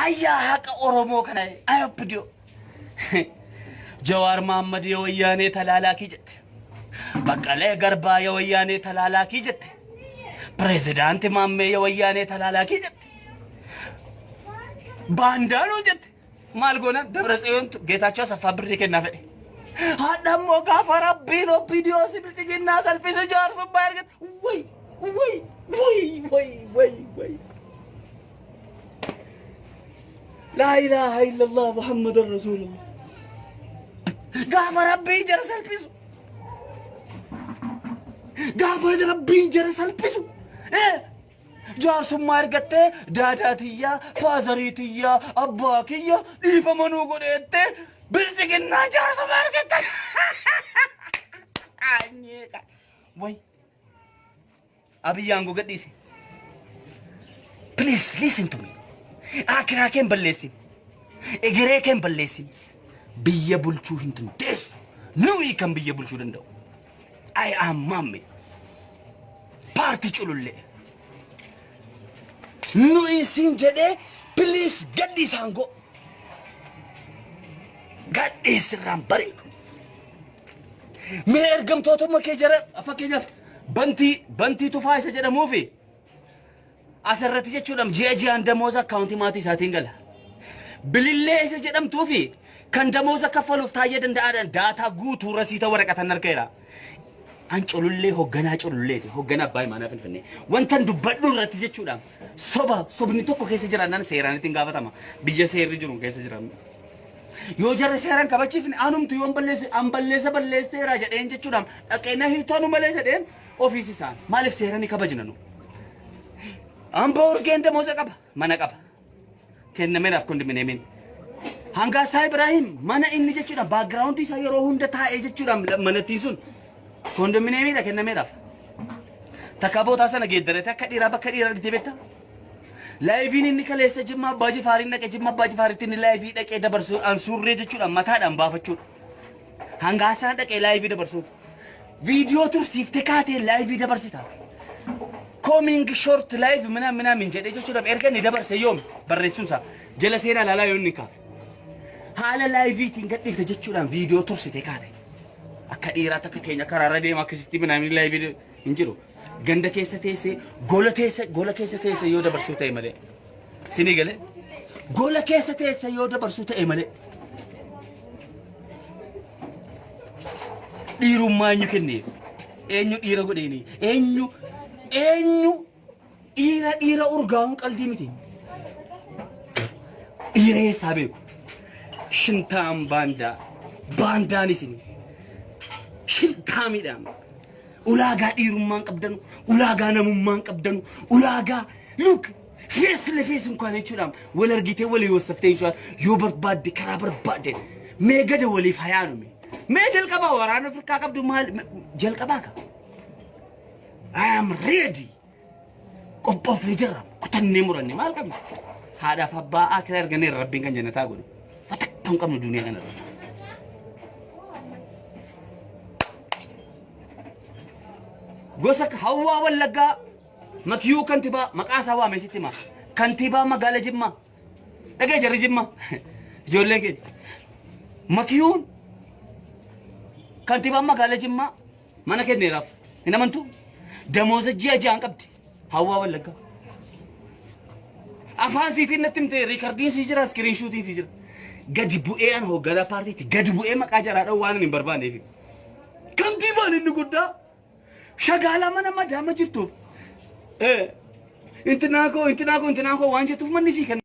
Ayyaa haqa Oromoo kana ay OPDO. Jawaar Mahaammad yoo wayyaanee talaalaakii jette. Baqqalee Garbaa yoo wayyaanee talaalaakii jette. Pireezidaanti Maammee yoo wayyaanee talaalaakii jette. Baandaanuu jette. Maal goona Dabra Tsiyoontu Geetaachoo Asaffaa birrii kennaa fedhe. Hadha immoo gaafa rabbiin OPDO si biltsiginnaa salphise jaarsummaa ergate. Way way way way way way. Laa ilaaha illallah Muhammadan Rasuulullah. Gaafa rabbiin jara salphisu. Gaafa rabbiin jara salphisu. Eh, Jaarsummaa ergattee daadaa tiyyaa, faazarii tiyyaa, abbaa kiyya dhiifama nuu godheettee biltsiginnaa jaarsummaa ergatte. Qaanyee qa. Way. Abiyyi aangoo gadhiise. Please listen to me. Akiraa kee hin balleessin. Egeree kee hin balleessin. Biyya bulchuu hin dandeessu. Nuyi kan biyya bulchuu danda'u. I am Mamme. Paartii culullee. Nuyi siin jedhee please gadhiisi aangoo. Gadhiisi irraan bareedu. Mee ergamtootuma kee jara fakkeenyaaf bantii bantii tufaa isa jedhamuu fi asirratti jechuudhaan ji'a ji'aan damooza akkaawuntii maatii isaatiin gala. Bilillee isa jedhamtuu fi kan damooza kaffaluuf taayyee danda'aadhaan daataa guutuu rasiita waraqatan harkeera. An culullee hogganaa cululleeti hogganaa abbaa imaanaa finfinnee. Wantan dubbadhu irratti jechuudhaan soba sobni tokko keessa jiraannaan seeraan ittiin gaafatama. Biyya seerri jiru keessa jiraannu. Yoo jarri seeran kabachiifne anumtu yoon balleesse an balleessa balleesseera jedheen jechuudhaan dhaqee na hiitanu malee jedheen ofiis isaan maaliif seera ni kabajna nu. Amboo urgeen damooza qaba mana qaba kennameeraaf kondominiyeemiin. Hangaasaa Ibraahim mana inni jechuudhaan baakgiraawundii isaa yeroo hunda taa'ee jechuudhaan manattiin sun kondominiyeemiidha kennameeraaf. Takka bootaa sana geeddarate akka dhiiraa bakka dhiiraa argitee beektaa? Laayiviin inni kaleessa Jimma Abbaa Jifaariin dhaqe Jimma Abbaa Jifaaritti inni laayivii dhaqee dabarsu an surree jechuudha mataadhaan baafachuudha. Hangaasaan dhaqee laayivii dabarsu. Viidiyoo tursiiftee kaatee laayivii dabarsita. Coming short live minaa minaa min jedhee jechuudha erga inni dabarse yoom barreessuun isaa jala seenaa ilaalaa yoo inni kaafe. Haala laayiviitiin gadhiifte jechuudhaan viidiyoo tursitee kaate. Akka dhiiraatti akka keenya karaarra deema akkasitti minaa min laayivii hin jiru. Ganda keessa teessee gola teessa gola keessa teessee yoo dabarsuu ta'e malee. Sinii galee? Gola keessa teessee yoo dabarsuu ta'e malee. Dhiirummaa eenyu kenneef? Eenyu dhiira godheeni? Eenyu eenyu dhiira dhiira urgaa'uun qaldii miti. Dhiira eessaa beeku? Shintaan baandaa baandaan isin shintaamiidhaan. Ulaagaa dhiirummaa hin qabdanu, ulaagaa namummaa hin qabdanu, ulaagaa look face le face እንኳን jechuudhaan wal argitee walii wassaftee jechuudhaan yoo barbaadde karaa barbaadde mee gada waliif hayaanu mee mee jalqabaa waraana Afrikaa qabdu maal jalqabaa ka I am ready qophoofnee jirra kutannee muranne maal qabna haadhaaf abbaa akira arganneerra rabbiin kan jannataa godhu watakka hin qabnu duniyaa kanarra. Gosa Hawwaa Wallaggaa Makiyuu kantibaa maqaa isaa waamee sitti hima. Kantibaa magaala Jimmaa. Dhagee jarri Jimmaa. Ijoolleen keenya. Makiyuun kantibaan magaala Jimmaa mana kenneeraaf. Hin amantuu? Damooza ji'a ji'aan qabdi. Hawwaa Wallaggaa. Afaan siitiin natti himte riikardiin sii jira iskiriin shuutiin sii jira. Gadi bu'ee an hoogganaa paartiitti gadi bu'ee maqaa jaraa dha'uu waan hin barbaanneef. Kantiibaan inni guddaa shagaalaa mana madaama jirtuuf intinaa koo intinaa koo intinaa koo waan jettuuf manni sii kenna.